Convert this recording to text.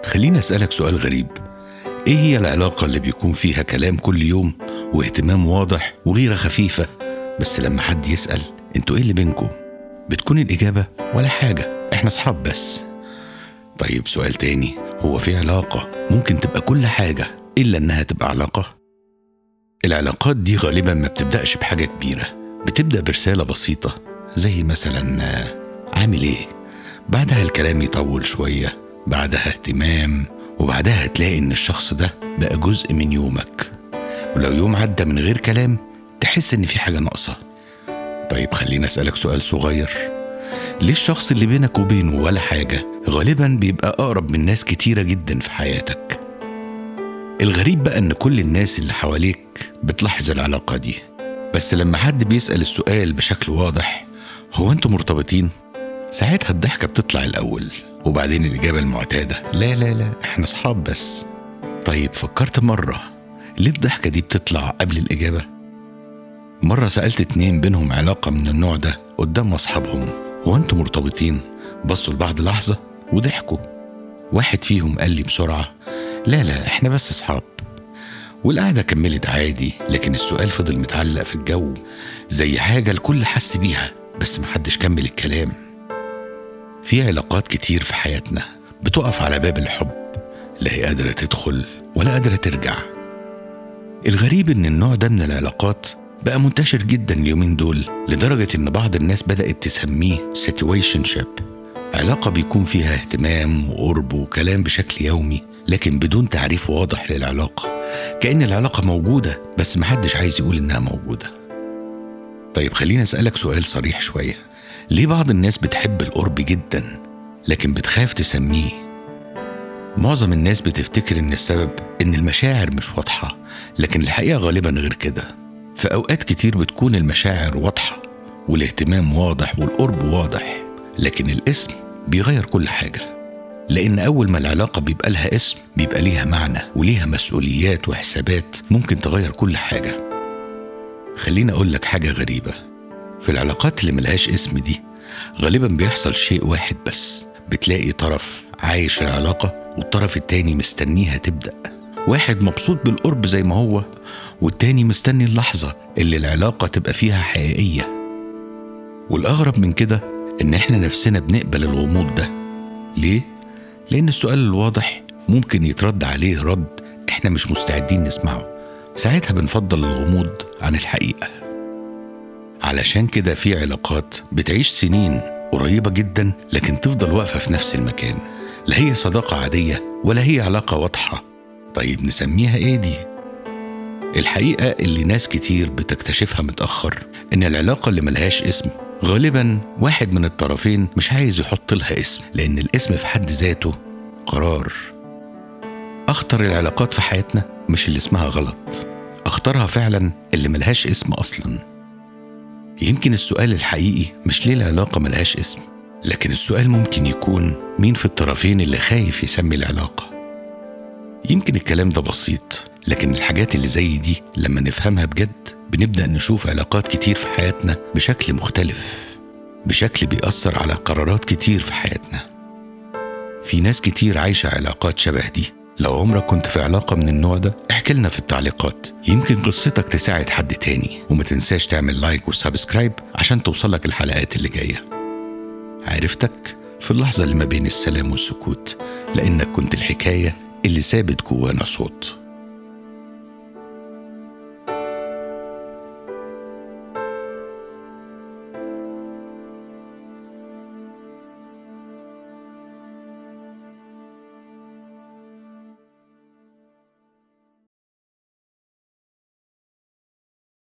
خليني أسألك سؤال غريب، إيه هي العلاقة اللي بيكون فيها كلام كل يوم واهتمام واضح وغيرة خفيفة، بس لما حد يسأل انتوا إيه اللي بينكم بتكون الإجابة ولا حاجة، إحنا أصحاب بس؟ طيب سؤال تاني، هو في علاقة ممكن تبقى كل حاجة إلا إنها تبقى علاقة؟ العلاقات دي غالبا ما بتبدأش بحاجة كبيرة، بتبدأ برسالة بسيطة زي مثلا عامل إيه؟ بعدها الكلام يطول شوية، بعدها اهتمام، وبعدها تلاقي إن الشخص ده بقى جزء من يومك، ولو يوم عدى من غير كلام تحس إن في حاجة ناقصة. طيب خليني أسألك سؤال صغير، ليه الشخص اللي بينك وبينه ولا حاجة غالبا بيبقى أقرب من ناس كتيرة جدا في حياتك؟ الغريب بقى إن كل الناس اللي حواليك بتلاحظ العلاقة دي، بس لما حد بيسأل السؤال بشكل واضح، هو أنتوا مرتبطين؟ ساعتها الضحكة بتطلع الأول، وبعدين الإجابة المعتادة، لا لا لا إحنا أصحاب بس. طيب فكرت مرة ليه الضحكة دي بتطلع قبل الإجابة؟ مرة سألت 2 بينهم علاقة من النوع ده قدام أصحابهم، هو أنتوا مرتبطين؟ بصوا لبعض لحظة وضحكوا. واحد فيهم قال لي بسرعة، لا لا إحنا بس أصحاب. والقعدة كملت عادي، لكن السؤال فضل متعلق في الجو زي حاجة الكل حس بيها بس محدش كمل الكلام. في علاقات كتير في حياتنا بتقف على باب الحب، لا هي قادرة تدخل ولا قادرة ترجع. الغريب إن النوع ده من العلاقات بقى منتشر جدا اليومين دول، لدرجة إن بعض الناس بدأت تسميه situationship، علاقة بيكون فيها اهتمام وقرب وكلام بشكل يومي لكن بدون تعريف واضح للعلاقة، كأن العلاقة موجودة بس محدش عايز يقول إنها موجودة. طيب خليني أسألك سؤال صريح شوية، ليه بعض الناس بتحب القرب جدا لكن بتخاف تسميه؟ معظم الناس بتفتكر إن السبب إن المشاعر مش واضحة، لكن الحقيقة غالبا غير كده. في أوقات كتير بتكون المشاعر واضحة والاهتمام واضح والقرب واضح، لكن الاسم بيغير كل حاجة، لأن أول ما العلاقة بيبقى لها اسم بيبقى ليها معنى وليها مسؤوليات وحسابات ممكن تغير كل حاجة. خليني أقول لك حاجة غريبة، في العلاقات اللي ملهاش اسم دي غالبا بيحصل شيء واحد بس، بتلاقي طرف عايش العلاقة والطرف التاني مستنيها تبدأ، واحد مبسوط بالقرب زي ما هو والتاني مستني اللحظة اللي العلاقة تبقى فيها حقيقية. والأغرب من كده إن إحنا نفسنا بنقبل الغموض ده. ليه؟ لأن السؤال الواضح ممكن يترد عليه رد إحنا مش مستعدين نسمعه، ساعتها بنفضل الغموض عن الحقيقة. علشان كده في علاقات بتعيش سنين قريبة جدا لكن تفضل واقفة في نفس المكان، لا هي صداقة عادية ولا هي علاقة واضحة. طيب نسميها ايه دي؟ الحقيقة اللي ناس كتير بتكتشفها متأخر إن العلاقة اللي ملهاش اسم غالبا واحد من الطرفين مش عايز يحط لها اسم، لأن الاسم في حد ذاته قرار. أخطر العلاقات في حياتنا مش اللي اسمها غلط، أخطرها فعلا اللي ملهاش اسم أصلا. يمكن السؤال الحقيقي مش ليه العلاقة ملهاش اسم، لكن السؤال ممكن يكون مين في الطرفين اللي خايف يسمي العلاقة. يمكن الكلام ده بسيط، لكن الحاجات اللي زي دي لما نفهمها بجد بنبدأ نشوف علاقات كتير في حياتنا بشكل مختلف، بشكل بيأثر على قرارات كتير في حياتنا. في ناس كتير عايشة علاقات شبه دي. لو عمرك كنت في علاقة من النوع ده احكي لنا في التعليقات، يمكن قصتك تساعد حد تاني. وما تنساش تعمل like و subscribe عشان توصلك الحلقات اللي جاية. عرفتك في اللحظة اللي ما بين السلام والسكوت، لأنك كنت الحكاية اللي سابت جوانا صوت.